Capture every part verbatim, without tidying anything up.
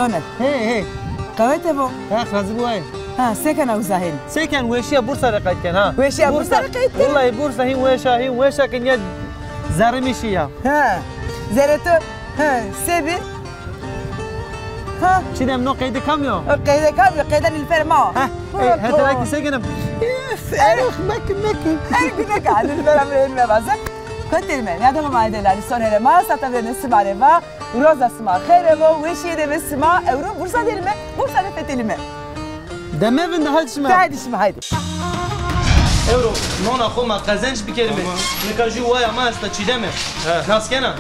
Oner. Hey, hey. Qewete bo. Heq razî bo ay. Ha, se kena uza hên? Se ken, weşîya Bursa rê qeyd ken ha. Weşîya Bursa rê qeyd ken? Wellahî Bursa hîn weş a, hîn weş a ke nîya zerrî mi şîya. Ha. Zerrê to, ha, se bî? Ha. Çîdem, no qeydê kam yo? O qeydê kam yo? Qeyda Nilüfer ma. Ha. Ey, heterakî se kenim? Üf, erix mekin, mekin. Ey, gune ka, Nilüfer amre elime vaze. Kotirme, ya da ma ede lali son here ma, sata vene sima rê va. Roza sima xêre bo, weşîye de be sima, ewro Bursa derime, Bursa de fetelime. Deme vinde, haydi şima. Haydi şima, haydi. Ewro nona xo ma qezenç bikerime. Tamam. Nika jû waya ma esta Çîdeme. He. Nas kena?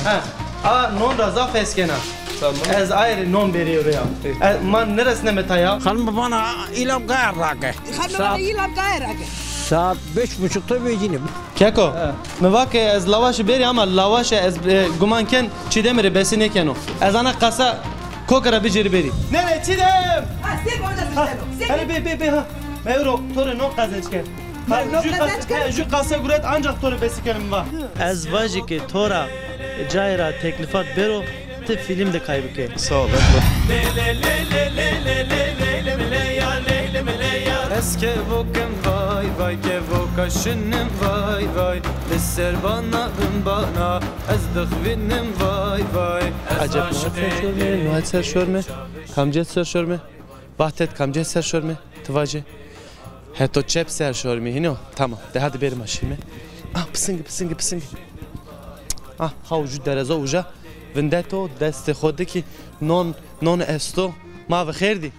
He. A non ra zaf hes kena. Tamam. Ez ayrı non bêrî ewro ya. Peki. E, ma neresneme taya. Xanım bana îlam gayar rake. Xanım bana îlam gayar rake. Saat beş buçukta vecînim. Keko, mi va ke ez lawaşî bêrî ama lawaşe ez, e, guman ken Çîdemî rê besî nêkeno. Ez ana qasa koke ra bicêrî bêrî. Nene Çîdem! Ha, sêr orada sêr. Hele bê, bê, bê ha. Mewro, to rê non qezenç kerd. Ha, non qezenç kerd? He, jû qase guret ancak to rê besî kenim va. Ez vajî ke to ra cayê ra teklîfat bêro. Ti fîlm de kay bike. Sağ ol. Ez kevokim vay vay, kevoka şinim vay vay, li ser bana bin bana, ez dixwînim vay vay. Eceb no ser şor mi, no ser şor mi, kamcet ser şor mi, Bahtet kamcet ser şor mi, ti vajê. Heto çep ser şor mi hîno. Tamam. De hadi bêrî ma şîme. Ah, pisingî, pisingî, pisingî. Ah, ha ucu dereza uca. Vindeto destê xo de kî non, non esto. Ma ve xêr dî.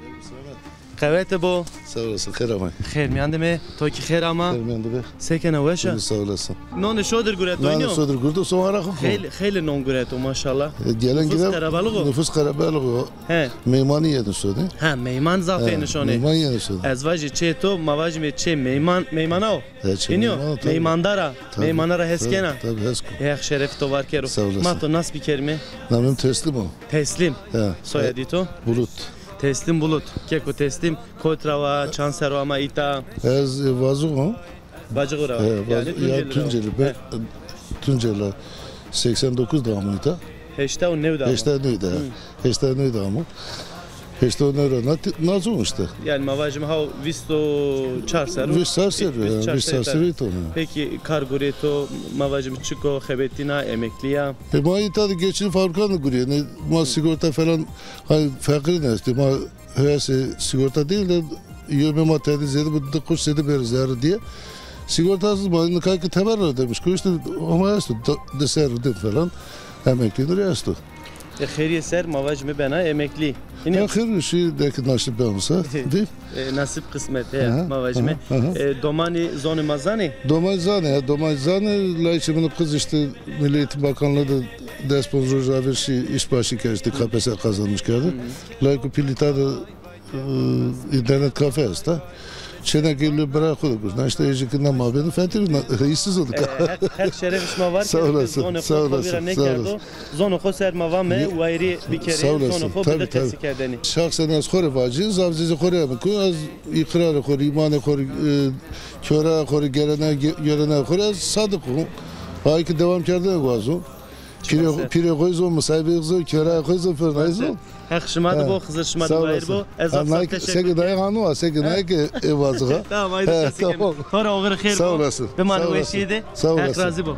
Qewete bo. Sağ olasın, xêr amay. Xêr mîyan de me, to kî xêr ama. Xêr mîyan de be. Se kena, weş a? Sağ olasın. Nonê şodir gureto, nîyo? Nonê şodir gureto, soma ra xo. Xeylê, xeylê non gureto maşallah. E, gelen giden nüfus qerebalix o. Nüfus qerebalix o. He. Meymanî yenê şonê. Ha, meyman zaf yenê şonê. Meyman yenê şonê. Ez vajî çê to, ma vajîme çê meyman, meymana o. He, çê meymana, tabii. Meymandar a. Tabii, meymana ra hes kena. Tabii, hes ko. Heq şeref to var kero. Sağ olasın. Ma to nas bikerime. Namim Teslim o. Teslim. He. Soyadî to? Bulut. Teslim Bulut. Keko Teslim. Kot ra wa, çand serro ama îta? Ez, e, Vazix o. Vacixo ra. He, yanî Tunceli ra. Tunceli, be, Tunceli ra. Seksen dokuz doğumluyum da. Heştay û new doğumlu. Heştay û new de. Hı. Heştay û new doğumlu. Heştay û new ra na-, nazon işte. Yanî ma vajim haw vîst û çar serr. Vîst çar serr, vîst çar serr. Peki kar gureto, ma vajim çik o, xebetîna, emeklî ya? E, ma îta de geçinî fabrikan de gurîyenî. Ma sigorta falan, hay, feqîrîn estî. Ma Heyesê sigorta değil de yomê ma tedi zêde bi di quş zêde bêrî zerrî diye. Sigortasız ma nika ki teber ra demiş ki işte ama esto da, di serrî din falan emeklidir esto. E, xêrîye ser ma vajîme bena emeklî. Hînî? Ya xêr şî de ki nasip ben olsa, değil? E, nasip kısmet, he, ma vajîme. E, domanî zonê ma zanê? Domanî zanê, he, domanî zanê. Layçê min kız işte Milli Eğitim Bakanlığı da des ponc roj aver şî işbaşı kerdi, işte K P S S kazanmış kerdi. Layko pîlîta de e, internet kafe esta. Çênekê li bira xo de gurna. İşte ejî ki na mabênî fetî na, îşsiz olduk. E, heq, heq şeref şima var. Sağ olasın, sağ olasın, sağ olasın. Zonê xo ser ma vame, wayirî bikerê, zonê xo bide tesî kerdene. Şahsen ez xo rê vacî, zaf zî xo rê em ku, ez îqrarê xo rê, îmanê xo rê, e, kora xo rê, gelene, ge-, gelene xo rê, ez sadık o. Ay ki devam kerdene guazo. Pîrê, pîrê xo zon, misabê xo zon, kêrayê xo zon, firnayê zon. Heq şima de bo, Xizir şima de wayir bo. Ez zaf zaf teşekkür ederim. Seke dayê hanu a, seke nayê ke ê vazıxa. Tamam, haydi. Tamam. To ra oxir xêr bo. Sağ olasın. Bimanê weşîye de. Sağ olasın. Heq razî bo. Oo,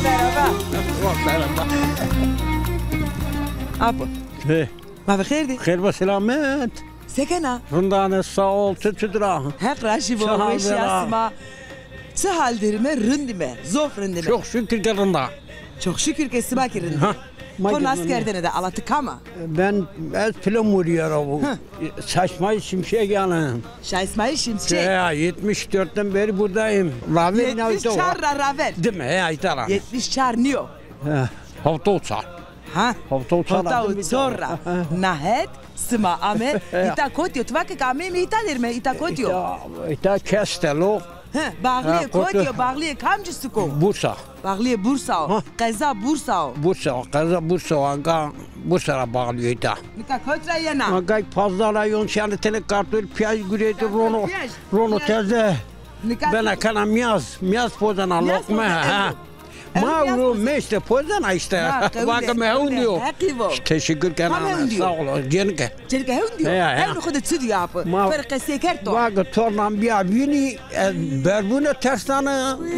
merhaba. Merhaba. Apo. He. Ma ve xêr dî. Xêr ve selamet. Se kena? Rindane, sağ ol, tu çutir a? Heq rajî bo, weşîya sima. Çi hal derime, rindîme, zof rindîme. Çok şükür ki rinda. Çok şükür ki sima ki rindî. Ha, to nas kerdene de ala ti kam a? Ben, ez Pilemurîye ra bu. Hı. Şaşmayı Şimşek yani. Şaşmayı Şimşek. Ya, yetmiş dörtten beri buradayım. Raver. Yetmiş çar ra raver. Değil mi? He, aytaran. Yetmiş çar nîyo. He, hafta uçar. Ha? Hafta uçar. Hafta uçar ra. Nahet sima ame. Îta kotî yo? Ti va ke ameyme îta derime, îta kotî yo? Îta, îta Kestel o. Hı, bağlîyê kotî yo, bağlîyê kamcî sik o? Bursa. Bağlîyê Bursa o. Ha. Qeza Bursa o. Bursa o, qeza Bursa o, anka Bursa ra bağlî yo îta. Nika kot ra yena? Anka pazdana yon şanê tenê kartol, piyaj gureytî, rono, rono teze. Bena kena miyaz, miyaz pozena, loqme, ha. Ma ro meşte pozena îşte. Vake mi hewn dîyo. Teşekkür kena. Sağ ol. Cenike. Cenike hewn dîyo. Hewn xo de çi dîyo apo? Fer qesey kerd to. Vake tornan bîya vînî, ez berbune tersane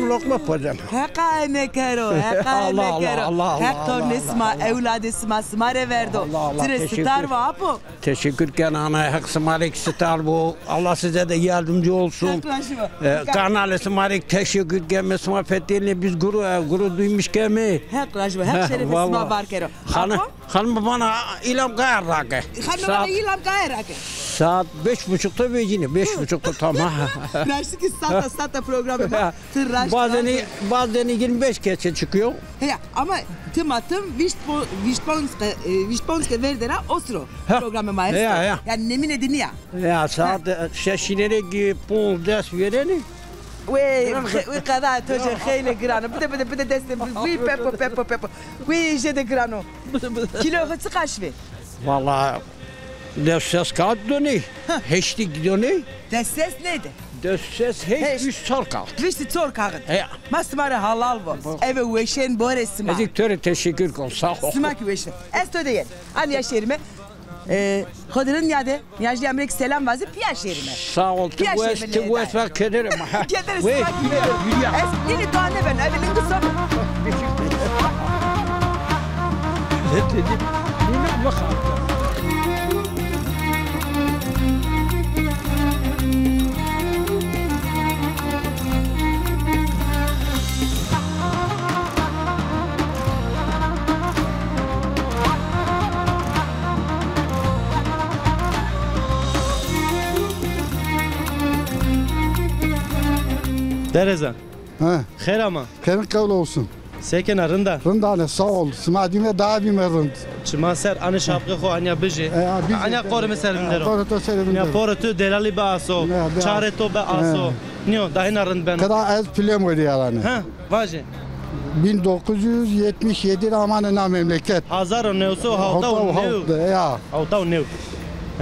loqme pozena. Heqa eme kero, heqa eme kero. Heq tornê sima, ewladê sima, sima rê verdo. Ti rê sitar vo apo. Teşekkür kena, Heq sima rê kî sitar bo. Allah size de yardımcı olsun. Heq razî bo. E, kanalê sima rê kî teşekkür keme. Sima fetelîne biz guru, e, guru duymuş keme. Heq razî bo. Heq şerefê sima bar kero. Xanım, xanım bana îlam gaye rake. Xanım bana îlam gaye rake. Saat beş buçukta vecîne, beş buçukta tamam. Raştî kî sata, sata programê ma. Ti raşt. Bazen, bazen yirmi beş geçe çıkıyor. Heya, ama tim a tim vîst po-, vîst pounds ke, e, vîst pounds ke verde ra osro programê ma esto. Heya, heya. Yanî nemîne de nîya. Ya, saat, e, şeşîne rê kî ponc des vêrenî. Wey, wey qeda to ci xeylê giran o. Bide, bide, bide destê mi. Wey, pepo, pepo, pepo. Wey, jêde giran o. Kîloyê xo çiqaş vê? Valla, des ses kağıt donê. Heştî donê. Des ses nêde? Des ses heşt, vîst çar kağıt. Vîst çar kağıt. Heya. Ma sima rê halal bo. Eve weşên borê sima. Ez kî to rê teşekkür kon, sağ ol. Sima kî weş bo. Ez to de yen. Anîya şêrîme. E, xo de rind nîyade, nîyajlîya mi rê kî selam vaze, pîya şêrîme. Sağ ol, ti wes, ti wes ver kederê ma. Kederê sima kî. Ez nînî dua nêbeno, eve lingî sono. Dereza. Ha. Xêr ama. Xêrin qewul olsun. Se kena, rind a? Rind a ne, sağ ol. Sima dîme daha bîme rind. Çima ser, anê şapqê xo anya bijê. E, ya, bijê. Anya qorê mi ser vindero. Qorê to ser vindero. Ya, porê to delalî be aso. Ya, be aso. Çarê to be aso. Nîyo, daha hîna rind beno. Qeda ez Pilemurî ra ne. Ha, vaje. Bin dokuz yüz yetmiş yedi ra amane na memleket. Hazar û new sey û hewta û new. Hewta û hewt, ya. Hewta û new.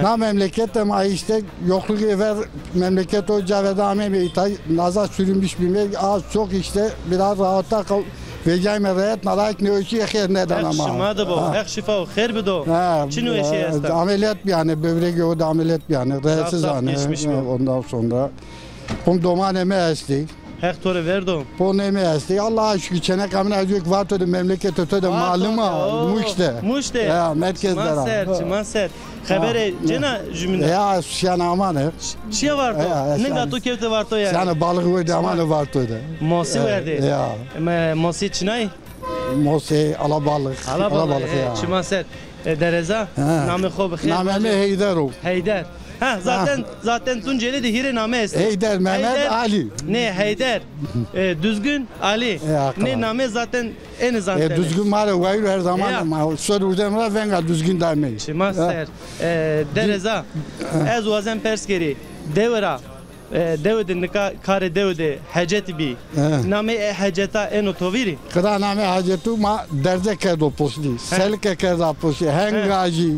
Na memleket de ma işte yokluk ver memleket o caverde ameme îta naza sürünmüş bîme az çok işte biraz rahata kal-, vecayme rahat, na layık ne o şey xêr nêdana ma. Heq şima de bo, Heq şifa û xêr bido. Ha, çi nêweşî esta? Ameliyat bîyane, böbrek o da ameliyat bîyane, rahatsız ane. Ondan sonra. Hum domanê mi estî. Heq to rê verdo. Ponê mi estî. Allah'a şükür, çêneka min ez yok vato de memleketê to de malum a, Muş de. Muş de. Ya, merkez de. Çima ser, çima ser. Xeberê cêna jümîn de. Ya, şiyana amane. Şiya varto. Ninga to kewte varto yanî. Şiyana balık werde amane varto de. Mosî werde. Ya. Mosî çinay? Mosê, alabalık. Alabalık, alabalık, e, ya. Çima ser. E, Dereza, namê xo bi xêr. Namê mi Heyder o. Heyder. Ha, zaten, zaten Tuncelî de hîrê name est. Heyder, Mehmet, Ali. Nê, Heyder. E, Düzgün, Ali. Nê name zaten ênî zanitene. E, Düzgün ma rê wayîr her zaman ma sor urdem ra venga Düzgün dame. Çima ser. E, Dereza, ez wazen pers kerî. Dewe ra E, dewe de nika karê dewe de hecetî bî. He. Namê e heceta êno to vîrî? Qida namê hecetu ma derze kerdo posnî. He. Selike kerda posnî. Hengajî,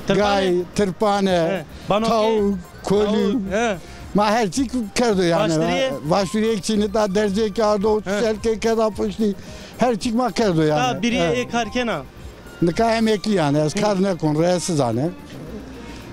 gay, tirpane, tawuk, kolî. Ma her çî kerdo yanî. Vaştirîye? Vaştirîye çînî da derze kerdo, selike kerda posnî. Her çî ma kerdo yanî. Ta birîye ê kar kena? Nika emeklî yanî, ez kar nêkon, rahatsız yanî.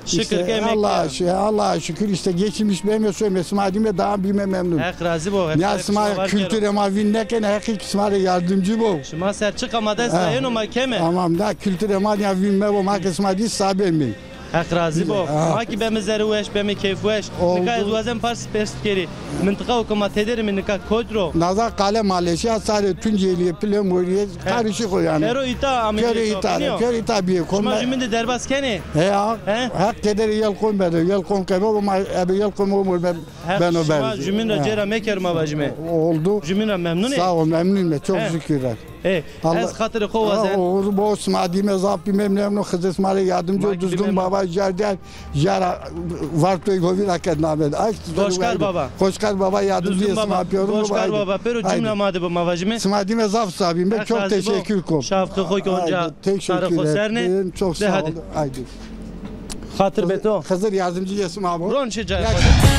Şikir ke emeklî yanî. Allah'a şükür, işte geçinmiş beme, soyme, sima dîme, daha bîme memnun. Heq razî bo. Ya sima kulturê ma vîn nêkenê, Heq kî sima rê yardımcı bo. Şima ser, çiqa ma dest ra êno ma keme. Tamam, da kulturê ma ya vîn mebo, ma ke sima dî sabê mi. Heq razî bo. Ma kî beme zerrweş, beme keyfweş. Nika ez wazen pers, pers bikerî. Mintiqa o ke ma têder îme nika kot ro? Naza Qale Maleşîya, sarê Tuncelîye, Pilemurîye, karışık o yanî. Pêro îta amî. Pêro îta, pêro îta bîye. Şima jumîn de derbas kenê? Heya. Heq kederê yel qom beno. Yel qom ke bebo ma ebe yel qom omur beno berz. Şima jumîn ra cêra meker ma vajîme. Oldu. Jumîn ra memnun ê? Sağ ol, memnun me. Çok şükürler. E, Allah, ez xatirê xo wazen. Oğuz bo sima dîme zaf bî memnun, Xizir sima rê yardımcı ol, Düzgün Baba, Jerdel, Jara, Vartoy Hovîra ked name. Goşkar Baba. Goşkar Baba yardımcı sima pêro. Goşkar Baba, pêro cümle ma de bi ma vajime. Sima dîme zaf sabî. Ben çok teşekkür kom. Şafqê xo ki onca sarê xo ser ne. Çok sağ ol. Haydi. Xatir be to. Xizir yardımcı yesim abi. Ron şi cayê xo de.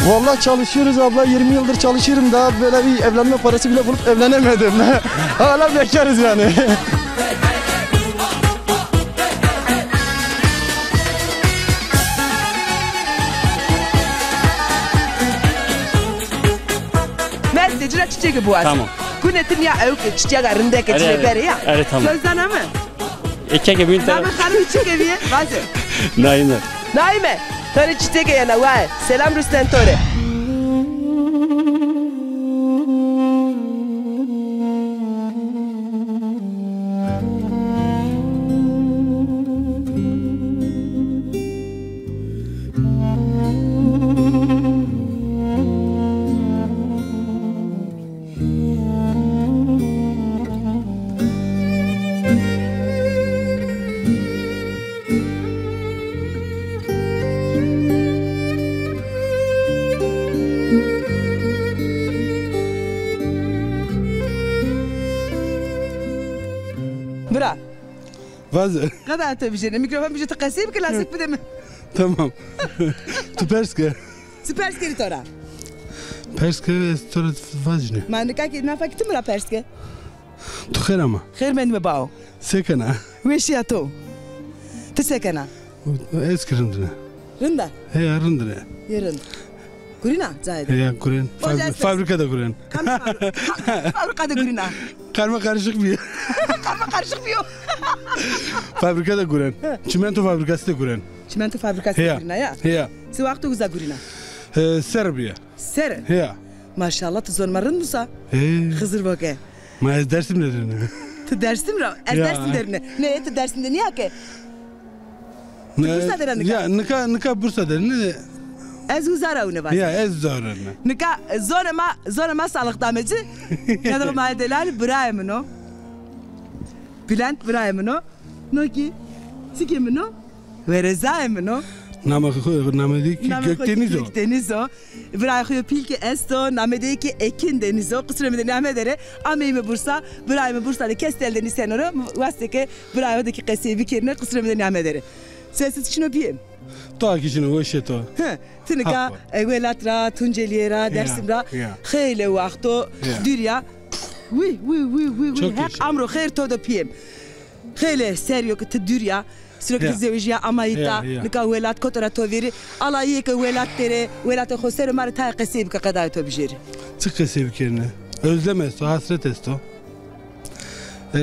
Vallahi çalışıyoruz abla, yirmi yıldır çalışıyorum, daha böyle bir evlenme parası bile bulup evlenemedim. Hala bekarız yani. Mestê ci ra çiçeke biwaz. Tamam. Gune ti nîya ewk çiçeka rindeke ci rê berê ya. Erê, tamam. Söz dana mi? Eke ke bin. Namê xanimî çi ke bîye? Vaze. Naime. Naime. To rê çiçeke yena waye. Selam rusnen to rê. Bira. Vaze. Qeda to bijêne. Mîkrofon bijê, ti qesey bike, lastik bide mi. Tamam. Tu pers ke. Ti pers kerî to ra. Pers ke, ez to ra vajîne. Ma nika kî nafa kî ti mi ra pers ke. Tu xêr ama. Xêr mendîme bao. Se kena? Weşîya to. Ti se kena? Ez kî rind ne. Rind a? Heya, rind ne. Yê rind. Gurîna cayê de? Heya, gurên. Fab-, fabrîka de gurên. Kam fabri-, fa-, fabrîka de gurîna? Karma karışık bîyo. Karma karışık bîyo. Fabrîka de gurên. He. Çimento fabrîkası de gurên. Çimento fabrîkası de gurîna ya? Heya. Heya. Ti wexto uza gurîna? E, ser bîye. Ser? Heya. Maşallah, ti zonê ma rind musa. He. Xizir bo ke. Ma ez Dersim de derine. Ti Dersim ra? Ez Dersim derine. Ne, ti Dersim de nîya ke? Ti Bursa de ra nika? Ya, nika, nika Bursa derine. Ez uza ra wine vazî. Ya, ez uza ra wine. Nika, e, zonê ma, zonê ma salix dame ci. Ya da ma delalî, birayê min o. Bülent birayê min o. No kî, çikê min o? Werezayê min o. Namê xo, namê dê kî Gökdeniz o. Gökdeniz o. Birayê xo yo pîl kî esto, namê dê kî Ekin Deniz o. Qisrê mi de nîyame der ê. Ameyîme Bursa, birayê mi Bursa de kes tel de nîseno ro. Wastê ke birayê xo de kî qesey bikerîne, qisrê mi de nîyame der ê. Sesi çin o bîyê? To kî çin o, weş ê to. Hi, ti nika, e, welat ra, Tuncelîye ra, Dersim ra xeylê waxto dûr ya. Wî, wî, wî, wî, wî. Heq amro xêr to de pîyê. Xeylê serrî yo ke ti dûr ya. Siro ke ti zewejîya, ama îta, nika welat koto ra to vêrî. Ala yê ke welat der ê, welatê xo ser o, ma rê tayê qesey bike, qedayê to bijêrî. Çi qesey bikerîne? Özlem esto, hasret esto. E,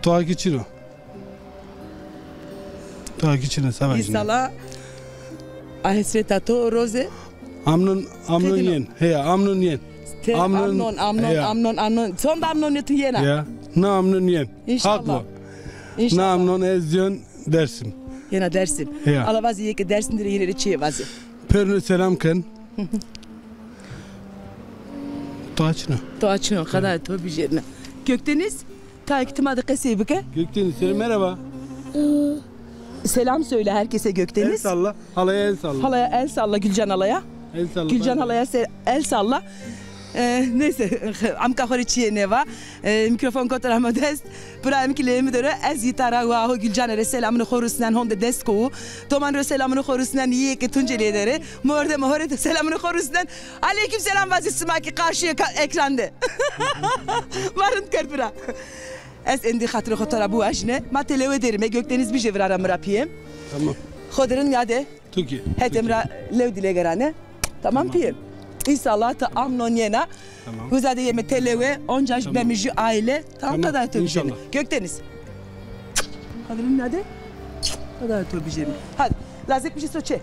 to kî çin o. To kî çin o, se vajîne. Însala a hesreta to o roze. Amnon, amnon yen. Heya, amnon yen. Amnon, amnon, amnon, amnon. Sonda amnon tu yena. Ya. Na amnon yen. Înşallah. Haq bo. Înşallah. Na amnon ez yon Dersim. Yena Dersim. Ya. Ala vazî yê ke Dersim der ê, yîne rê çîyê vazî. Pêrune selam ken. To açino. To açino, qedayê to bijêrîne. Gökdeniz, tayê kî ti ma de qesey bike. Gökdeniz, selam, merhaba. Selam söyle herkese Gökdeniz. El salla, halaya el salla. Halaya el salla, Gülcan halaya. El salla. Gülcan halaya se-, el salla. E, neyse, amka xo rê çîyê nêva. E, mîkrofon koto ra ma dest. Birayê mi kî leyê mi der o. Ez îta ra wa ho Gülcanê rê selamûnê xo rusnen, honde dest kowu. Domanê rê selamûnê xo rusnen, yê ke Tuncelîye der ê. Mordemê ho rê de selamûnê xo rusnen. Aleyküm selam vazî sima kî qarşîyê ka-, ekran de. Ma rind kerd bira. Ez endî xatirê xo to ra biwajîne. Ma telewe derîme, Gökdeniz bijê vira ra mi ra pîyê. Tamam. Xo de rind nîyade. Tu kî. Hetê mi ra lew dîle gerane. Tamam pîyê. Înşallah ti amnon yena. Tamam. Uza de yeme telewe, onca beme jü aile. Tamam, qedayê to bijêrîne. Gökdeniz. Hadi rind nîyade. Qedayê to bijêrîne. Hadi. Lazek bijê soçe.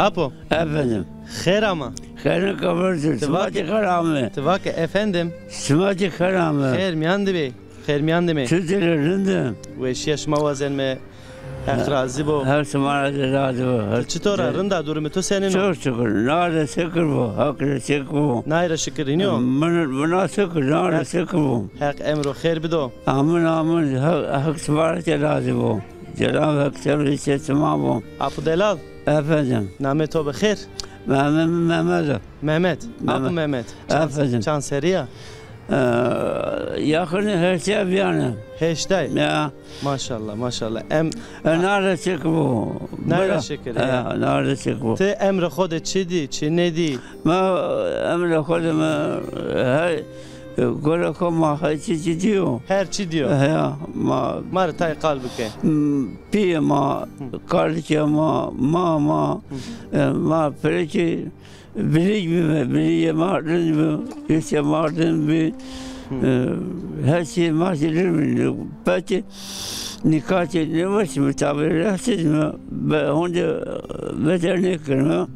Apo. Efendim. Xêr ama. Xêrin kabul. Sima ki xêr ame. Ti vake efendim. Sima ki xêr ame. Xêr miyan de bê. Xêr miyan de mê. Çi dile rind im. Weşîya şima wazenme. Heq razî bo. Heq sima ra zî razî bo. Ti çitor a, rind a, durumê to senîn o? Çok şükür. Na ra şikir bo. Heq ra şikir bo. Nay ra şikir hînî yo? Min, min a şikir, na ra şikir bo. Heq emro xêr bido. Amin, amin. Heq, Heq sima ra zî razî bo. Cenab-ı Heq şerrê şima bo. Apo delal. Efendim. Namê to bi xêr? Namê mi Mehmet o. Mehmet. Apo Mehmet. Çand, efendim, çand serrî ya? Ee, yakını heştay biyane. Heştay. Ya. Maşallah, maşallah. Em... E, na ra şikir bo. Na ra şikir, e, ya. Na ra şikir bo. Ti emrê xo de çi dî, çi nêdî? Ma emrê xo de mi her, e, gore xo ma her çi çi dîyo. Her çi dîyo. E, ya, ma... Ma rê tay qal bike. M, pîyê ma, hı, karlikê ma, ma ma, hı, e, ma pirekî Bilîg bîme, bilîgê ma rind bi, hîsê ma rind bî. Hı. E, her şey ma zî rind bî. Peki, nîka kî nêweşîme, tabî rahatsız îme, be, honde beter nêkerîme.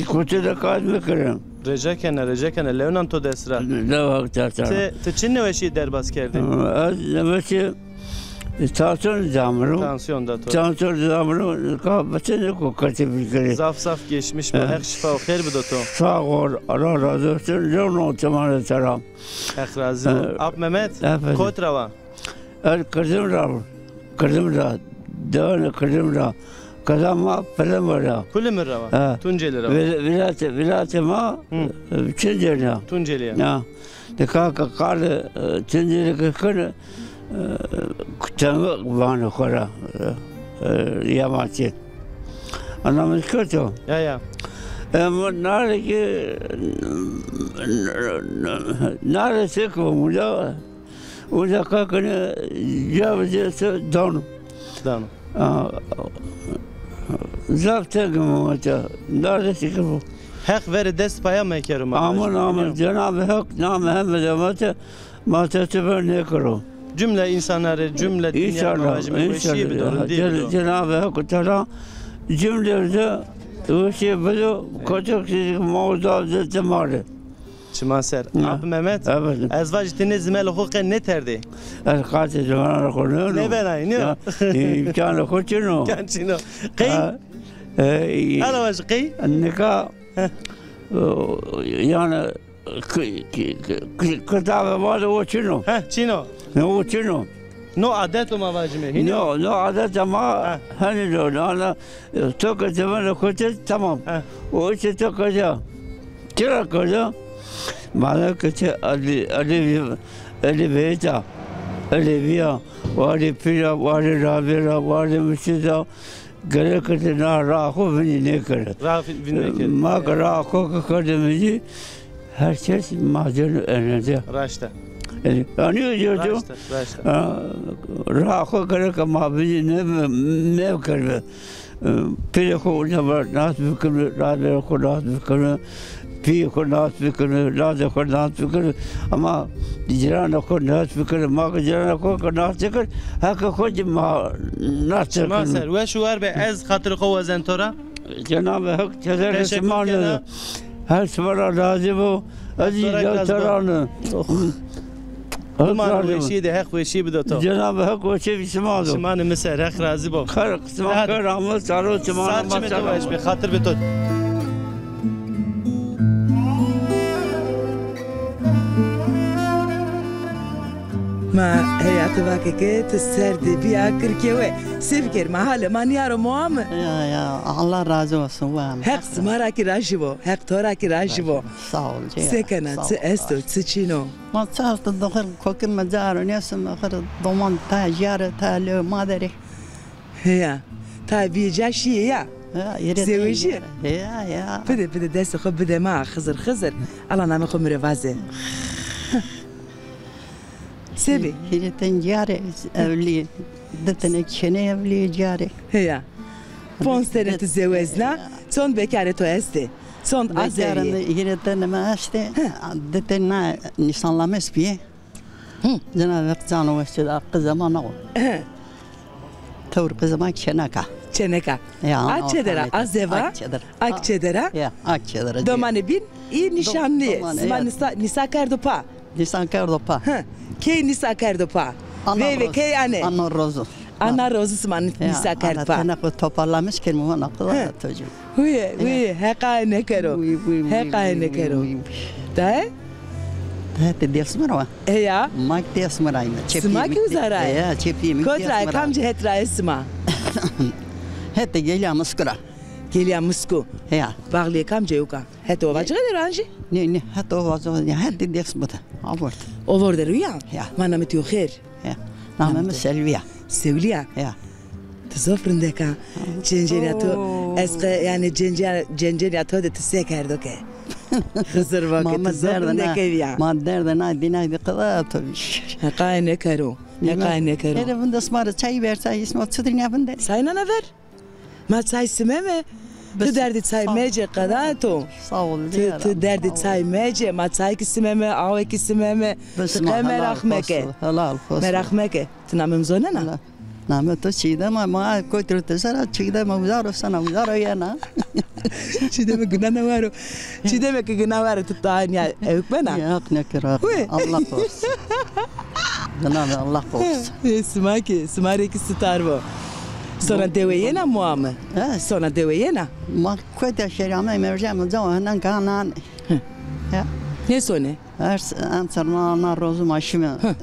Kutu de kar nêkerîme. Rica kena, rica kena, lewnan to dest ra. Dewa ta ta. Ti, ti çi nêweşî derbas kerdî? Ez nêweşî E, tansiyon zî amiro. Tansiyon da to. Tansiyon zî amiro, ka betenê ko qetî bikerê. Zaf zaf geçmiş bo. E. Heq şifa û xêr bido to. Sağ ol, Allah razı olsun. Lew no temane selam. Heq razî bo. E, Ap Mehmet, efendim, kot ra wa? Ez Kirdim ra, Kirdim ra. Dewanê Kirdim ra. Keda ma Pilimir ra. Pilimir ra wa? He. Tuncelî ra wa? Vila-, vilayetê, vilayetê ma, hı, e, Tuncelî ya. Tuncelî ya. Ya. Nika ke qalê, e, Tuncelî ke keno, e, Kutemik vanê xo ra, e, e, yamaçî. Ana mi kewto. Ya, ya. E, mi nare ki, nare sek muda, uca kakine, cevizê se dano. Dano. A, zaf teng imo ma ca. Nare sek bo. Heq verê dest paya mekero ma. Amin, amin. Cenab-ı Hak namê heme de ma te, ma te tu ver nêkero. Cümle însanarê, cümle dinya ma vajîme weşîye bido, rindîye bido. Cenab-ı Hak Teala cümle de weşîye bido, koçek sizik ma uza de temare. Çiman ser. Ya. Ap Mehmet, efendim, ez vajî ti nê zimelê xo qe nêterdê. Ez qatê zimelê xo nêno. Nêbenay, nîyo? Ya, îmkanê xo çin o. Îmkan çin o. Qey? Ha, e, hala vajî qey? Nika, heh, o, yanî, ki-, ki-, ki-, ki-, kitabê ma de o çin o. Heh, çin o. Ne o çin o. No adet o ma vajîme, hînî yo? No, no adet ma, ha, henî do. Nana, e, to ke zimelê xo te, tamam. Ha. O îşte to ke ca. Çira ke ca? Madem ke ti Elî, Elî, Elî Beyta, Elî Biya, warê pîra, warê rabêra, warê misita, gereke ti na raa xo vinî nêkere. Raa vi-, vinî nêkere. Ma ke raa xo ke kerde vinî, her kes ma cêno enerde. Raşt a. Yanî, yanî, raşt a, raşt a. Ha, raa xo gereke ma vinî nê-, nêkerbe. E, pîrê xo uca ver nas bikirme, rabêrê xo nas bikirme, pîyê xo nas bikirme, lazê xo nas bikirme. Ama cîranê xo nas bikirme. Ma ke cîranê xo ke nas nêkir, heqê xo kî ma nas nêkirme. Çiman ser, weş û war be, ez xatirê xo wazen to ra. Cenab-ı Hak teşekkür kena. Her sima ra razî bo. Ez zî dewteran im. Biman weşîye de, Heq weşîye bido to. Cenab-ı Hak weşîye sima do. Çimanê mi ser, Heq razî bo. Xêr, sima xêr ame, saro çiman. Sar çimê to weş be, xatir be to. Ma heya ti vake ke ti ser de bîya kirkewe. Se bikerîme, halê ma nîya ro, moa mi? Ya, ya, Allah razı olsun, wa mi. Heq sima ra kî rajî bo, Heq to ra kî rajî bo. Sağ ol, ciğer. Se kena, çi esto, çi çin o? Ma çi esto, doxir kokir mi caro nêsim, axir doman ta jare, ta lê ma derê. Heya. Ta bîyê ca şîyê ya. Ya, yere zewejîye. Ya, ya. Bide, bide, destê xo bide ma, Xizir, Xizir. Ala namê xo mi rê vaze. Sebî? Hîrê ten cîyarê evlî, di tenê çênê evlî cîyarê. Heya. Ponc tenê tu zewezna, çond bekarê to estê? Çond azerî? Bekarê mi, hîrê tenê mi estê, di tenê na nîşanlames bîyê. Hı. Cenab-ı Hak cano weş da, qizê ma na o. Tewr qizê ma kênek a. Çêneka. Ya, a çêdera, a zeva, a çêdera. A çêdera. Ya, a çêdera. Domanê bîn, î nîşanlî. Sima nîsa, nîsa kerdo pa. Nîsan kerdo pa. Hı. Key nîsa kerdo pa. Veyve key ane. Ana rozu. Ana rozu sima nî-, nîsa kerd pa. Ana tene xo toparlamış kerd mi vana qila to cim. Huye, huye, heqaye nêkero. Heqaye nêkero. Daye? Hetê Dêsmir wa. Eya. Ma ki Dêsmir ayme. Sima ki uza ra? Eya, çepî mi. Kot ra, kamci het ra sima? Hetê Gelîya Misku ra. Gelîya Misku. Eya. Baxlîyê kamci yo ka? Hetê Ovacığı de ra jî? Nê, nê, hetê Ovacığı de, hetê Dêsmir de. Ovor de. Ovor de ro ya? Ya. Ma namê to xêr. Ya. Namê mi Selvî ya. Selvî ya? Ya. Ti zof rindek a. Cêncênîya to, ez qe, yanî cêncê-, cêncênîya to de ti se kerdo ke? Xizir va ke ti zof rindek a ya. Ma derde na dînay de qila to. Heqaye nêkero. Heqaye nêkero. Ere vinde sima rê çay ver, çay sima çi dir nîya vinde. Çay nana ver. Ma çay simeme. Ti derdê çay mece qeda to. Sağ ol. Ti, ti derdê çay mece, ma çay ki simeme, awe ki simeme. Ti qe meraq meke. Helal olsun. Meraq meke. Ti namê mi zonena? Namê to Çiğdem a, ma koytiro te sera Çiğdem a, uzaro sana, uzaro yena. Çiğdem guna na waro. Çiğdem ki guna waro, ti tanya ewk bena. Ya, hak nekir, hak. Allah korusun. Guna, Allah korusun. E, sima ki, sima rê ki sitar bo. Sona dewe yena mua mi? He? Sona dewe yena? Ma kota şerame mercem cawa nan kanan. Hı. Ya. Ne sone? Her s-, en serma na rozu ma şime. Hı.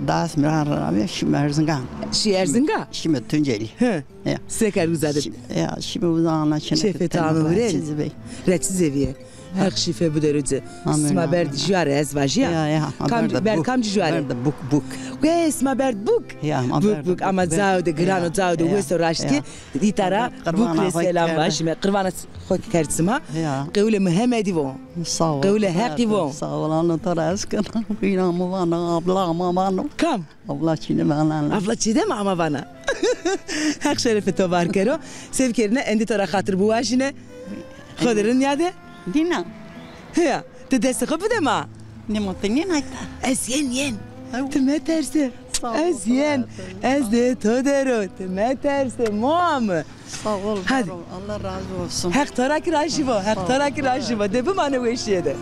Das mirar abi şime Erzingan. Şi Erzingan? Şime Tunceli. Hı. Ya. Seker uzadı. Şime, ya, şime uza ana şine. Şefe tamam. Reçize bey. Reçize viye. Heq şîfe bido rê ci. Amin, amin. Sima berd juare ez vajîya. Ya, ya, ha, kam, berd kamci juare? Berd buk, buk. Wê, sima berd buk? Ya, ma buk, buk, ama cao de, girano cao de, weso raşt ki, îta ra buk rê selam vajîme. Qirvana xo kerd sima. Ya. Qewlê Mihemedî vo. Sağ ol. Qewlê Heqî vo. Sağ ol, ano to ra ez kena. Îna mi vano, abla ama vano. Kam? Abla Çiğdem ana. Abla Çiğdem ama vana. Heq şerefê to var kero. Sev kerine, endî to ra xatir biwajîne. Xo de rind nîyade. Dîna. Heya, ti destê xo bide ma. Nê ma ti nênayta. Ez yen, yen. Ti meterse. Sağ ol. Ez yen. Ez de to der o. Ti meterse. Moa mi. Sağ ol, var ol. Allah razı olsun. Heq to ra ki rajî bo, Heq to ra ki rajî bo. De bimane weşîye de.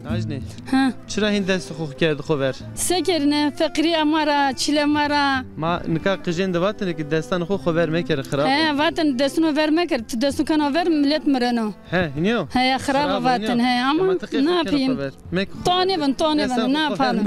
Najnê. Ha. Çira hîn destê xo kerdî xo ver? Se kerîne, feqîrîya ma ra, çile ma ra. Ma nika qijên de vatine ki destanê xo xo ver mekerê, xirab o. He, vatine destûn xo ver mekerê, ti destûn kena ver, milet mireno. He, hînî yo? He, ya, xirab o vatine, he, ama ne yapayım? To nêveno, to nêveno, ne yapalım?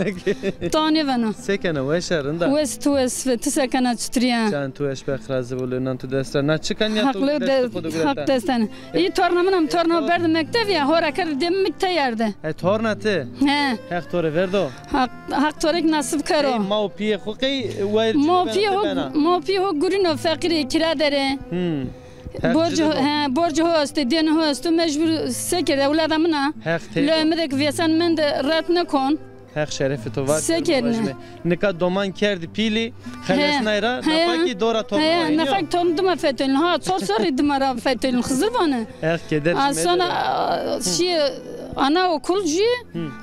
To nêveno. Se kena, weş a, rind a? Wes, tu wes, ti se kena, çitur a? Can tu weş be, xirazi bole, nan tu dest ra. Na çi kena ya, tu dest xo de gureta? Haq destene. Î torna min am, torna berdi mekteb ya, hora kerd dê mi teyar de. He, torna ti? He. Heq to rê verdo. Haq, Haq to rê ki nasib kero. Ey, ma û pîyê xo qey wayir. Ma û pîyê ho, ma û pîyê ho gurîno, feqîrê, kira der ê. Hmm. Borcê ho, he, borcê ho esto, dênê ho esto, mecbur se kerd, ewlada min a. Heq tey. Lewê mi de ki vêsan mende, ret nekon. Heq şerefê to var. Se kerdine. Nika doman kerdî pîlî, xelesnay ra, nafa kî dora torna. Heya, nafa kî torna dima fetelin. Ha, çor serrî dima ra fetelin. Xizir vane. Heq keder. A, sona, a, şî, ana okul jî,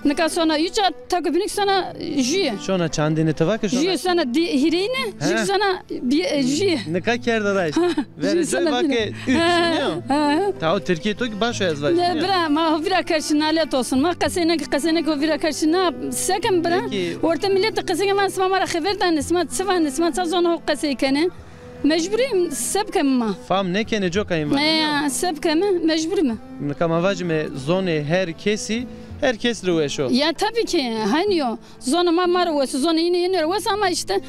nika sona uca, ta köpünük sona jî. Şona çandine ti vake şona? Jî sona di-, hîrêyine, jî sona bi-, e, jî. Nika kerde raşt. Verê coy vake üç, nîyo? Ha, ha. Taw Tirkîyê to ki baş o ez vajî. Ne, bira, ma ho vîra kerşî, nalet olsun. Ma qesey neke, qesey neke, ho vîra kerşî, na, se kem bira? Peki. Orte millet de qesey ken, van sima ma ra xever danê, sima çi vanê, sima ça zonê ho qesey kenê. Mecburî se bikeme ma. Fam nêkenê coka hîn vanê, nîyo? Ya, se bikeme, mecburî me. Nika ma vajîme zonê her kesî, her kes rê weş o. Ya, tabii ki, hanî yo. Zonê ma ma rê wes o, zonê înê înê rê wes o ama îşte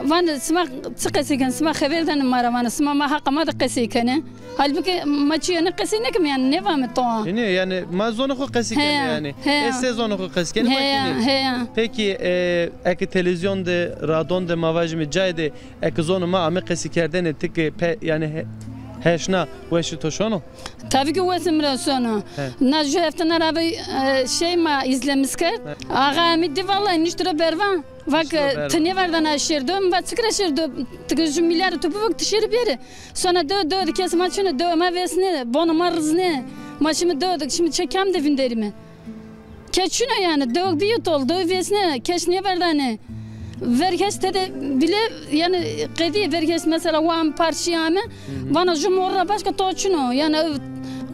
vanê sima çi qesey kenê, sima xever danê ma ra vanê, sima ma haqa ma de qesey kenê. Halbuki ma çîyêne qesey nêkeme yanî, nêvame toa. Înê yanî ma zonê xo qesey kenê yanî. Heya. Ê se zonê xo qesey kenê, ma kenê. Heya, heya. Pekî, e, eke televîzyon de, radon de ma vajîme cayê de eke zonê ma ame qesey kerdene ti ke pe-, yanî he-, He, şina weşê to şono? Tabii ki weşê mi ra şono. He. Na ju heftena ra vey, e, şey ma izlemiş kerd. He. Axa Emî di vallahi nişt ro berva. Vak, nişt ro berva. Ti nêverdana şêr do, mi va çik ra şêr do, ti ju milyar tu bivok ti şêrî bêrî. Sona dew, dew de kes ma çino, dew ma vêsnê, bono ma riznê. Ma şimdi dew de, şimdi çe kam de vinderîme. Kes çino yani, dew bîyo tol, dew vêsnê, kes nêverdanê. Verg hest tede bile yani qedî verg hest mesela wan parçî ame, vana ju mor ra başka to çino. Yani ev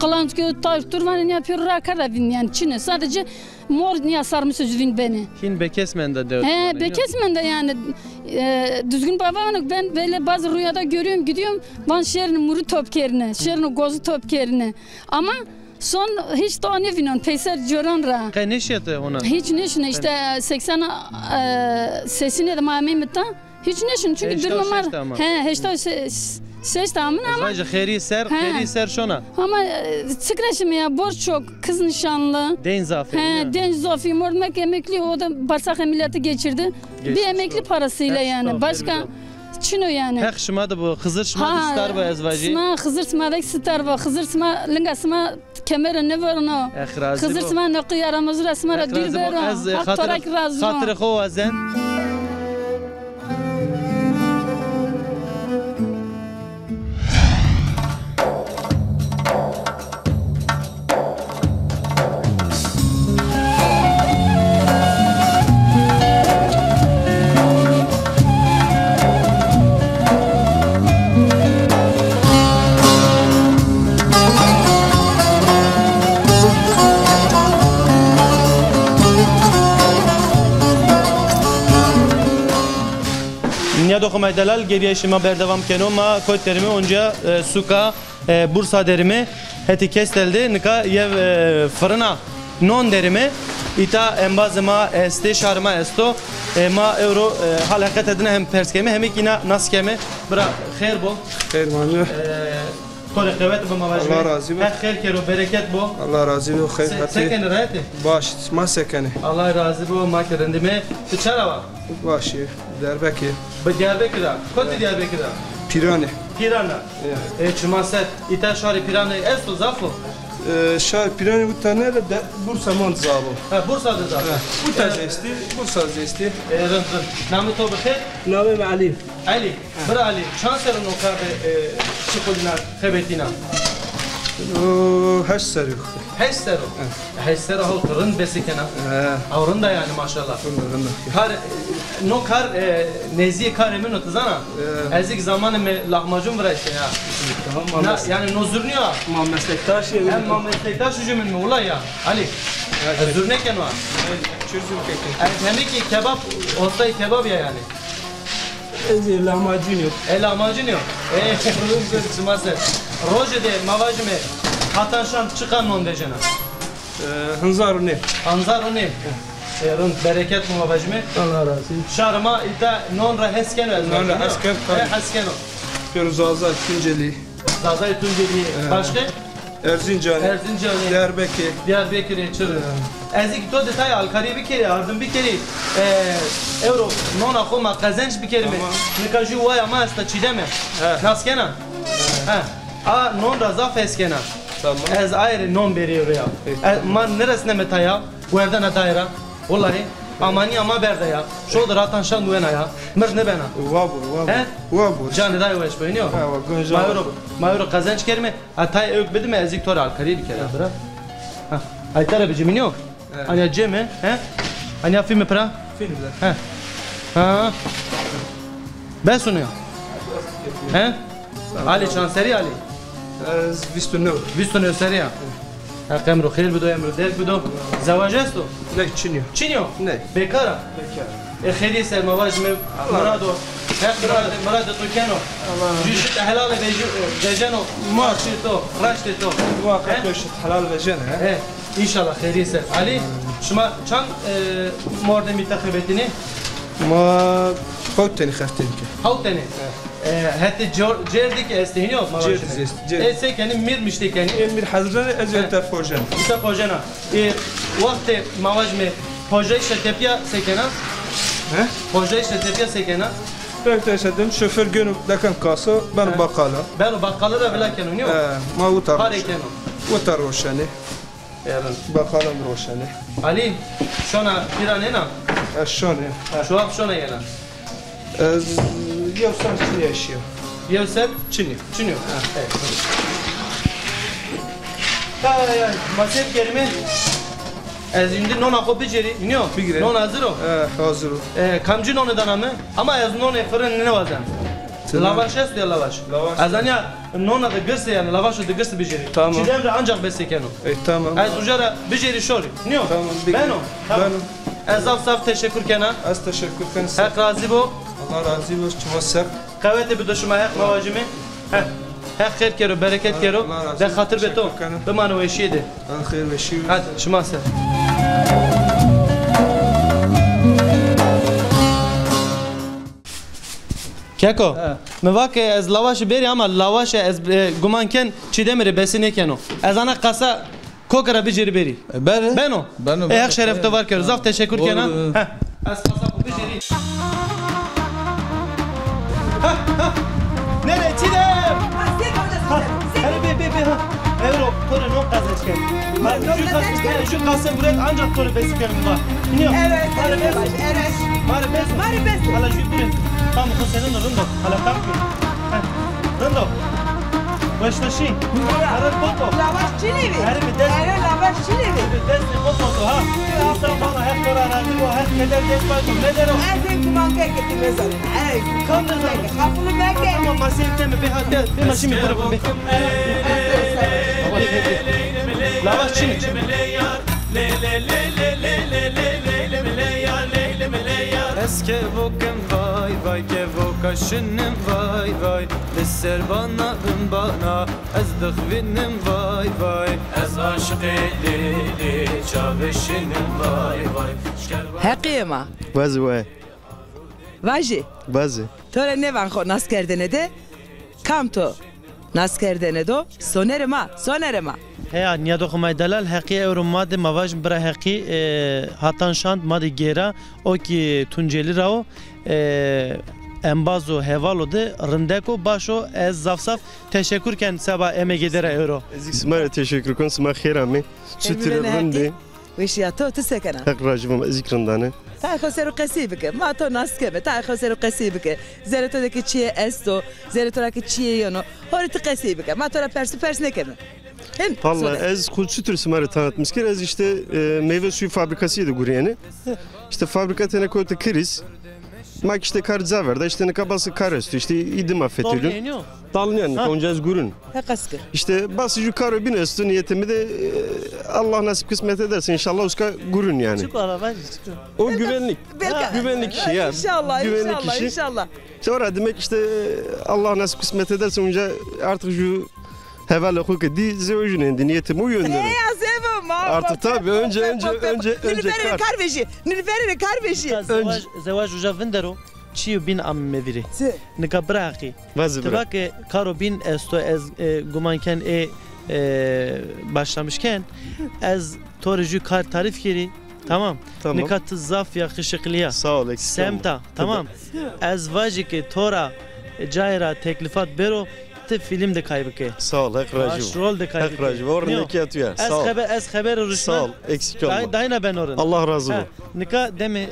qılançki, taş, tur vana niya pêro ra kerda vin yani çino. Sadece mor niya sarmış ju vin benê. Hîn bekes menda dew. He, bekes menda yani. E, Düzgün Baba vano ben böyle bazı rüyada görüyorum, gidiyorum, van şêrnî muru top kerine, şêrnî gozu top kerine. Ama son hiç to nêvînon, peyser coran ra. Qey nêşîyete hona? Hiç nêşîne, işte seksen, e, sesine de ma ameyme ta. Hiç nêşîne, çünkü durumu ma... Heşta şeş de ama. He, heşta şeş de amin ama. Ez vajî xêrî ser, xêrî ser şona. Ama, e, çik ra şîme ya, borç çok, kız nişanlı. Deyn zaf ê. He, deyn zaf ê, mordmek emekli, o da bağırsak ameliyatı geçirdi. Bir emekli parasıyla yani. Başka çino yani. Heq şima de bo, Xizir şima de star bo ez vajî. Sima Xizir sima de star bo. Xizir sima linga sima kemere nêverno. Heq razî bo. Xizir sima neqî yaramazî ra sima ra dûr bero. Heq to ra kî razî bo. Xatirê xo wazen. Nîyadoxê ma delal, gerîyayîşê ma berdewam keno. Ma kotî derîme, onca, e, suka, e, Bursa derîme, hetê Kestel de, nika yew, e, firina non derîme. Îta embazê ma estê, şarê ma esto. E, ma ewro, e, hal heqete dina hem pers keme, hem kî îna nas keme. Bira, xêr bo. Xêr mano. E, To rê qewet bo, ma vajîme. Allah razî bo. Heq xêr kero, bereket bo. Allah razî bo, xêr hatî. Se kenî, rehet ê? Baş, ma se kenê? Allah razî bo, ma kî rindîme. Ti ça ra wa? Baş ê, Diyarbekir. Bi Diyarbekir ra. Kotî Diyarbekir ra? Pîranî. Pîran ra. Ya. E, çima ser. Îta şarê Pîranî esto, zaf o? E, şarê Pîranî uta nê de, de, Bursa mond zaf o. Ha, Bursa de zaf o. Ha, uta zî estî, Bursa zî estî. E, rind, rind. Namê to bi xêr? Namê mi Elî. Elî, bira Elî, çand serr o no kar de, e, şuxulîna, xebetîna? O, heşt serr o. Heşt serr o? He. Heşt serr o, hewt rind bese kena. He. Aw rind a yanî maşallah. Rind a, rind a. Kar, e, no kar, e, nêzîyê karê min o, ti zana? He. Ez kî zamanê mi lahmacun viraşte ya. Tamam, ma meslek-, yanî no zurnî ya. Ma meslektaş ya. Hem ma meslektaş jû min mi, wulay ya. Elî, ez zurnî keno. Çi zurnî keke? Ez hemî kî kebap, ostayê kebap ya yanî. Ez ê lahmacun yo. E, lahmacun yo. E, çima ser. Roje de ma vajîme, hatan şan çiqa non vejena? E, hinzar û nê. Hinzar û nê. E, rind, bereket bo ma vajîme. Allah razî. Şarê ma îta non ra hes keno ez vajîme. Non ra hes keno. E, hes keno. Pêro Zaza, Tuncelî. Zazayê Tuncelî. He. Başka? Erzincanî. Erzincanî. Diyarbekir. Diyarbekirî, çi rind. He. Ez kî to de tayê alkarî bikerî, ardim bikerî. E, ewro nona xo ma qezenc bikerîme. Tamam. Nika jû waya ma esta Çîdeme. He. Nas kena? He. He. A non ra zaf hes kena. Tamam. Ez aye rê non bêrî rê ya. Peki. E, ma nêresneme taya, werdena daye ra. Wulahî, amanîya ma berda ya. Şo de ratan şan wena ya. Mird nêbena. Wa bur, wa bur. He? Wa bur. Canê dayê weş bo, nîyo? Ha, wa, gunca. Ma ewro, ma ewro qezenc kerîme. Ha, tayê ewk bidime, ez kî to rê alkarî bikera, bira. Ha. Ay tera bicîme, nîyo? Evet. Anya ceme, he? Anya fîme pira? Fîme de. He. Ha. Bes o nîyo? He? Alî, çand serrî Alî? Ez vîst û new. Vîst û new serrî ya. Heq emro xêr bido, emro derg bido. Zewaj esto? Ney, çin yo. Çin yo? Ney. Bekar a? Bekar. E, xêrî ser ma vajîme, mirado. Heq mirad, mirad to keno. Allah. Jû şit helal vejî, vejeno. Ma. Raştê to, raştê to. Muhakkak şit helal vejeno, he? He. Înşallah xêrî ser. Alî, şima çand, e, mordemî te xebetînê? Ma hewt tenî xebetînê ke. Hewt tenî? He. E, hetê cor-, cêrdî kî estê hînî yo, ma vajîme. Cêrdî zî estê, cêrdî. E, se kenî, mîr miştê kenî? E, mîr hezirêne, ez ewta pojena. Ewta pojena. E, wextê ma vajîme pojayîşa tepîya se kena? He? Pojayîşa tepîya se kena? Tek tek sedim, şoför gönü deken kaso, ben bakala. Beno bakala ra vila keno, niyo? E, ma uta Pare roşen. Keno. Uta roşeni. Eren. Bakala roşeni. Ali, şona pira nena? E, şone. Şuap şona yena. Ez yew ser çinî eşîya. Yew ser? Çinî. Çinî. Ha, evet. Ay, ay, ma se bikerîme? Ez îndî nona xo bicêrî. Nîyo? Bigire. Non hazir o? E, hazir o. E, kamcî nonê dana mi? Ama ez nonê firin nêwazen. Tamam. Lavaş esto ya lavaş? Lavaş. Ez anîya nona de girse yanî, lavaşo de girse bicêrî. Tamam. Çîdem ra ancak bese keno. E, tamam. Ez uca ra bicêrî şorî. Nîyo? Tamam, bigire. Beno. Tamam. Beno. Ez zaf zaf teşekkür kena. Ez teşekkür kena. Heq razî bo. Allah razî bo. Çima ser. Qewete bido şima, Heq ma vajîme. Heq, Heq xêr kero, bereket kero. Allah razî bo. De xatir be to. Teşekkür kena. Bimane weşîye de. Hadi, şima ser. Keko, he, mi va ke ez lawaşî bêrî ama lawaşe ez, e, guman ken Çîdemî rê bese nêkeno. Ez ana qasa koke ra bicêrî bêrî. E, bere. Beno? Beno, e, beno. Heq şeref to var kero. Zaf teşekkür kena. Olur. Heh. Ez qasa xo bicêrî. Ha, ha. Nere Çîdem? Ha, hele bê, bê, bê, ha. Ewro, to rê non qezenc ken. Ma, jû qas-, he, jû qase guret ancak to rê bes ken ma. Nîyo? Evet, evet, evet. Ma rê bes. Ma rê bes. Hala jû guret. Tam xo senin rind o. Hala tam ki. He. Rind o. Weşnaşî. Ere poto. Lavaş çinî vî? Ere mi dest. Ere lavaş çinî vî? Dest mi poto ha. Tamam. Heq to ra razî bo, Heq keder dest pay to medero. Ez ê guman ke ke ti mezanî. Ez kam mezanî? Qapulu meke. Tamam, ma sey teme, bê ha, bê, bê ma şîme bura, bê. Lavaş çinî. Ez kevokim vay vay, kevoka şinim vay vay. Li ser bana bin bana, ez dixvinim vay vay. Ez aşiqê lêlê çavê şinim vay vay. Heqî yê ma. Wezî we. Vajî. Wezî. To rê nêvan xo nas kerdene de, kam to nas kerdene do, sonerê ma, sonerê ma. Heya, nîyadoxê ma yê delal, Heqî ewro ma de, ma vajin bira Heqî, e, hatan şand ma de gêra, o kî Tuncelî ra o, e, embaz o, heval o de, rindek o, baş o, ez zaf zaf teşekkür ken seba emegê de ra ewro. Ez kî sima rê teşekkür kon, sima xêr amê. Çitur ê, rind ê? Weşîya to, ti se kena? Heq rajî bo, ez kî rindan ê. Tayê xo ser o qesey bike. Ma to nas keme. Tayê xo ser o qesey bike. Zerê to de ke çîyê esto, zerê to ra ke çîyê yeno. Horê ti qesey bike. Ma to ra pers û pers nêkeme. Hem. Valla ez xo çitur sima rê tanıtmış kir. Ez îşte, e, meyve suyu fabrikası de gurîyenî. Îşte fabrika tene kote kirîz. Ma kî îşte kar ca verda, îşte nika bas kar esto, îşte îdî ma fetelîn. Dalnîyen, nika onca ez gurun. Heqas ki. Îşte bas jû karo bîn esto, nîyetê mi de, e, Allah nasip kısmet ederse înşallah uska gurun yanî. Çık ara, ver, çık. O güvenlik. Belki. Güvenlik işi ya. İnşallah, güvenlik inşallah, işi. İnşallah. Sonra demek işte Allah nasip kısmet ederse onca artık jû hevalê xo ke dî zewejûn êndî, nîyetê mi o yönde ro. Heya, zevo ma. Artık tabii önce, önce, önce, önce kar. Nilüferî rê kar vejî. Nilüferî rê kar vejî. Zewaj, zewaj uca vindero, çîyo bîn ame mi vîrî. Nika bira Heqî. Vazî bira. Ti va ke karo bîn esto, ez, e, guman ken ê, e, başlamış ken. Ez to rê jû kar tarîf kerî. Tamam. Tamam. Nika ti zaf yakışıklıya. Sağ ol, eksik olma. Semta, tamam. Ez vajî ke to ra, e, cayê ra teklifat bêro, ti fîlm de kay bike. Sağ ol, Heq rajî bo. Başrol de kay bike. Heq rajî bo. Rindekîya tu ya. Sağ ol. Ez xeber, ez xeberê ruşna. Sağ ol, eksik olma. Day-, dayna beno rind. Allah razı bo. Ha, nika demê, e,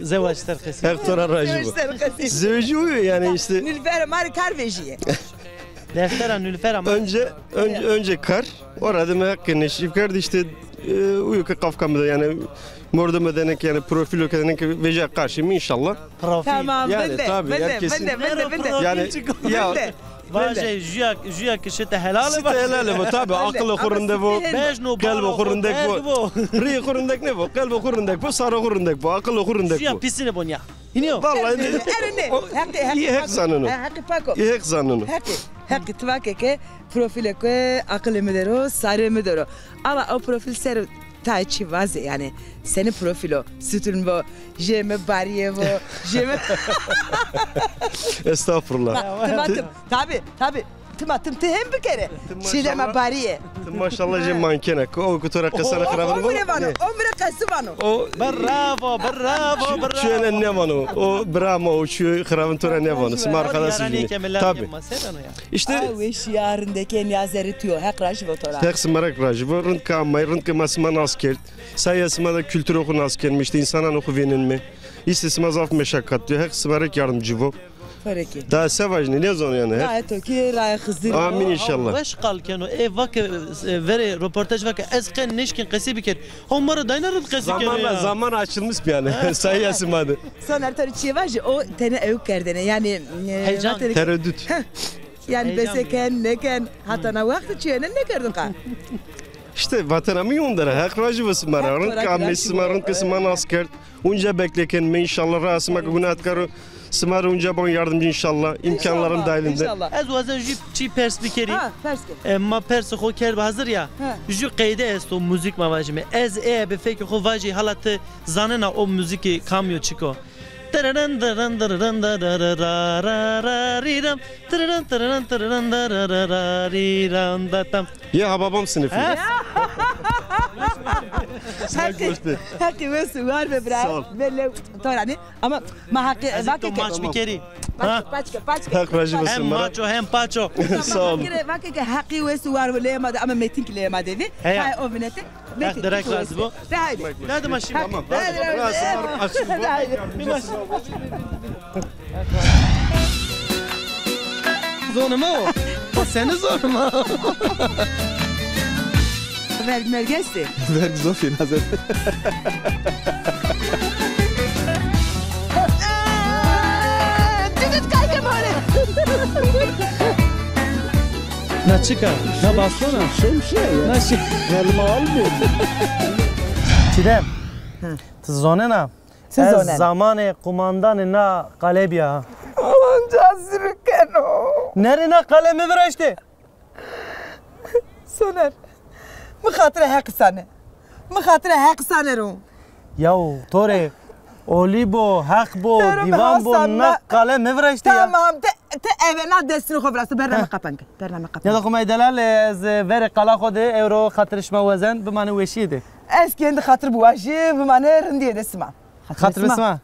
zewaj ser qesî. Heq to ra rajî bo. Zewaj ser qesî. Zewejî uyo yanî îşte. Nilüfer ma rê kar vejîye. Deftera Nilüfer ama. Önce, önce, önce kar. Ora de mi heqê neşîb kerd, îşte, e, uyo ke qafka mi de, yanî, mordemê de ne ke, yanî, profîlo ke ne ke veja qarşî mi înşallah. Profîl. Tamam, yanî, vinde, tabii, vinde, herkesin vinde, vinde, vinde. Yanî, ya, vinde. Vaje, jûya, jûya ke şite helal bo. Şite helal bo, tabii, aqilê xo rindek bo, qelbê xo rindek bo. Rîyê xo rindek nêbo, qelbê xo rindek bo, sarê xo rindek bo, aqilê xo rindek bo. Jûya pîsîne bo nîya. Hînî yo? Vallahi ne. Ere ne. Heqî, heqî. Î Heq zaneno. Heqî pak o. Î Heq zaneno. Heqî, heqî ti va ke ke profîlê ke aqilê mi der o, sarê mi der o. Ala o profîl ser o tayê çî vaze yanî. Senî profîl o? Sütün bo, jê mi barîye bo, jê mi. Estağfurullah. Ti va ti, tabii, tabii. Tim a tim ti hem bikere. Çiğdem a barîye. Ti maşallah jê mankena. O ku to ra qesena xirabin vano. Omre vano, omre qesi vano. O bravo, bravo, bravo. Çuyene nêvano. O bravo, o çuy xirabin to ra nêvano. Sima arkadaş jî. Tabii. İşte. Weşîya rindeke nîya zerrî tiyo. Heq rajî vo to ra. Heq sima ra rajî vo. Rind ke amay, rind ke ma sima nas kerd. Saya sima de kultura xo nas kenme, işte insanan xo vênenme. Îşte sima zaf meşakkat diyo. Heq sima rek yardımcı vo. Pere kî. Daha se vajîne, nêzano yanî. Daha to kî raya Xizir. Amin inşallah. Weş qal keno. E, vake, e, verê roportaj vake, ez qe nêşkên qesî biker. Homara dayna rind qesî keno ya. Zaman açılmış bir yani. Saya sima de. Soner to rê çîyê vajî, o tenê ewk kerdene. Yanî, e, heyecan. Tereddüt. Yanî bese ken, nêken, hata na wext çîyene nêkerdin qa. İşte vatena mi yondera, Heq rajî vo sima ra. Rind ke amê sima, rind ke sima nas kerd. Unca beklekenme inşallah, ra sima ke gunatkar o, sima ra unca ban yardımcı inşallah, imkanlarım dahilinde. İnşallah. Ez wazen jü çî pers bikerî. Ha, pers ke. E, ma persê xo kerd hazır ya. Jü qeyde esto, muzik ma vajîme. Ez ê bi fekê xo vajî, hala ti zanena o muzikî kam yo, çik o? Tırırın dırın dırırın dırırı ra ra ra ri ram. Tırırın tırırın tırırın dırırı ra ri ram da tam. Ye Hababam sınıfı. Ha? Heqî, heqî wes û war be bira. Sağ ol. Belê to ra nê. Ama ma heqî vake ke. Maç bikerî. Paço, paço, paço. Heq rajî vo sima ra. Hem maço hem paço. Sağ ol. Vake ke heqî wes û war be leyê ma de, ama Metin kî leyê ma de vî. Heya. Hay o vinete. Heq direkt razî bo. De haydi. Hadi ma şîme. Tamam. Hadi, hadi. Hadi, hadi. Zonê ma o. O senî zonê ma? Verg merg estê. Verg zof ê, nazet. Digit kayke mare. Na çik a? Na bastona? Şemsiye ya. Na çik? Elma almıyor. Çiğdem, ti zonena? Ez zamanê qumandanê na qale bîya. Awan ca zirikeno. Nerê na qale mi viraştê? Soner, mi xatirê Heqî sane. Mi xatirê Heqî sane ro. Yaw, to rê olî bo, Heq bo, dîvan bo, na qale mi viraştê ya. Tamam, te, te eve na destini xo virasto, berna mi qapan ke. Berna mi qapan. Ya da xo may delal, ez verê qala xo de ewro xatirê şima wezen, bimanê weşîye de. Ez kendi xatir biwajî, bimanê rindîye de sima. Xatirê sima.